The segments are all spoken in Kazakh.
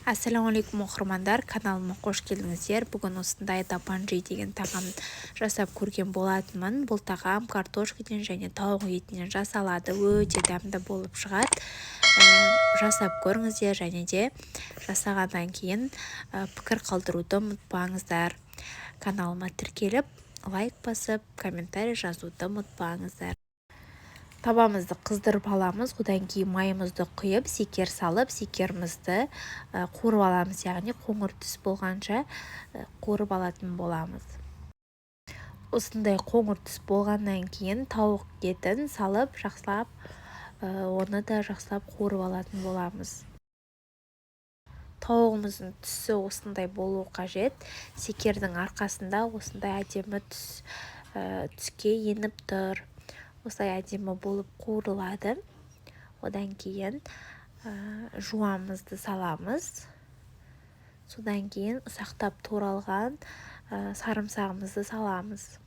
Ассалаумағалейкум, оқырмандар! Каналыма қош келдіңіздер! Бүгін осындай дапанжи деген тағам жасап көрген болатынмын. Бұл тағам картошкадан және тауық етінен жасалады, өте дәмді болып шығады. Жасап көріңіздер және де жасағаннан кейін пікір қалдыруды ұмытпаңыздар. Каналыма тіркеліп, лайк басып, комментарий жазуды ұмытпаңыздар. Табамызды қыздырып аламыз, одан кейін майымызды құйып, секер салып, секерімізді қуырып аламыз, яғни қоңыр түс болғанша қуырып алатын боламыз. Осындай қоңыр түс болғаннан кейін тауық етін салып, жақсылап, оны да жақсылап қуырып алатын боламыз. Тауығымыздың түсі осындай болуы қажет. Секердің арқасында осындай әдемі түске еніп тұр. Осылай әдемі болып қуырылады. Одан кейін жуамызды саламыз. Содан кейін ұсақтап туралған сарымсағымызды саламыз.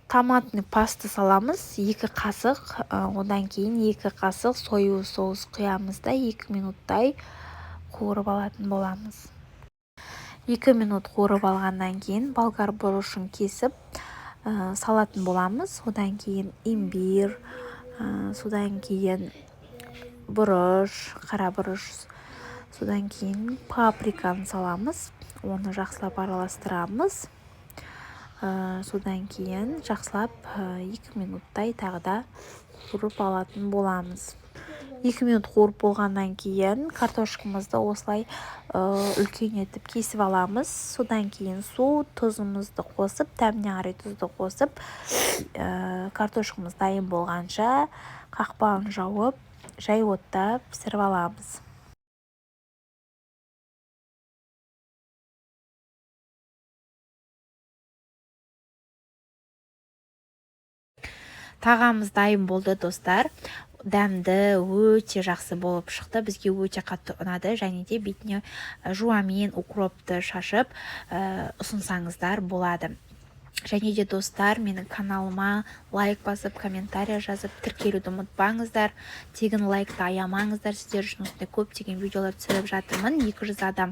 Томатный паста саламыз, 2 қасық, одан кейін 2 қасық соевый соус құямыз да 2 минуттай қуырып алатын боламыз. 2 минут қуырып алғаннан кейін болгар бұрышын кесіп салатын боламыз. Одан кейін имбирь, содан кейін бұрыш, қара бұрыш, содан кейін паприканы саламыз. Оны жақсылап араластырамыз. Содан кейін жақсылап 2 минуттай тағы да қуырып алатын боламыз. 2 минут қуырып болғаннан кейін картошкамызды осылай үлкен етіп кесіп аламыз. Содан кейін су, тұзымызды қосып, дәміне қарай тұзды қосып, картошкамыз дайын болғанша қақпағын жауып, жай отта пісіріп аламыз. Тағамымыз дайын болды, достар. Дәмді, өте жақсы болып шықты, бізге өте қатты ұнады. Және де бетіне жуамен укропты шашып, ұсынсаңыздар болады. Және де, достар, менің каналыма лайк басып, комментарий жазып, тіркелуді ұмытпаңыздар. Тегін лайкты аямаңыздар. Сіздер үшін осындай көптеген видеолар түсіріп жатырмын. 200 адам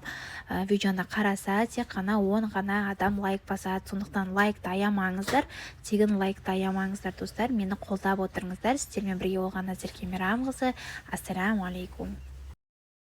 видеоны қараса, тек қана 10 ғана адам лайк басады. Сондықтан лайкты аямаңыздар, тегін лайкты аямаңыздар, достар. Мені қолдап отырыңыздар. Сіздермен бірге болған Назерке Мейрамқызы. Ассаламу алейкум.